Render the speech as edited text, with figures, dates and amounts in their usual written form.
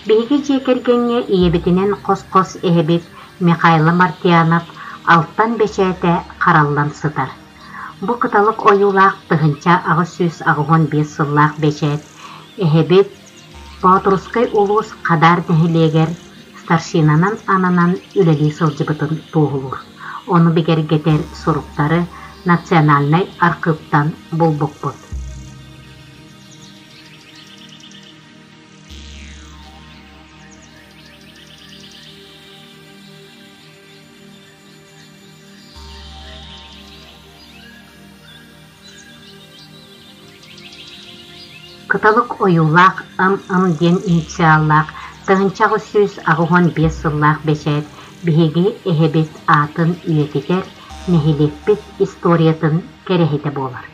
Биһиги дьиэ кэргэҥҥэ ийэбитинэн хос-хос эһэбит Михайло Мартьянов алтан бэчээтэ хараллан сытар. Бу кыталык ойуулаах 1885 сыллаах бэчээт эһэбит Боотурускай улуус Хадаар нэһилиэгэр старшинанан ананан үлэлии сылдьыбытын туоһулуур. Ону бигэргэтэр суруктары Национальнай архыыптан булбуппут. Кыталык ойуулаах ММ диэн инициаллаах 1885 сыллаах бэчээт биһиги эһэбит аатын үйэтитэр, нэһилиэкпит историятын кэрэһитэ буолар.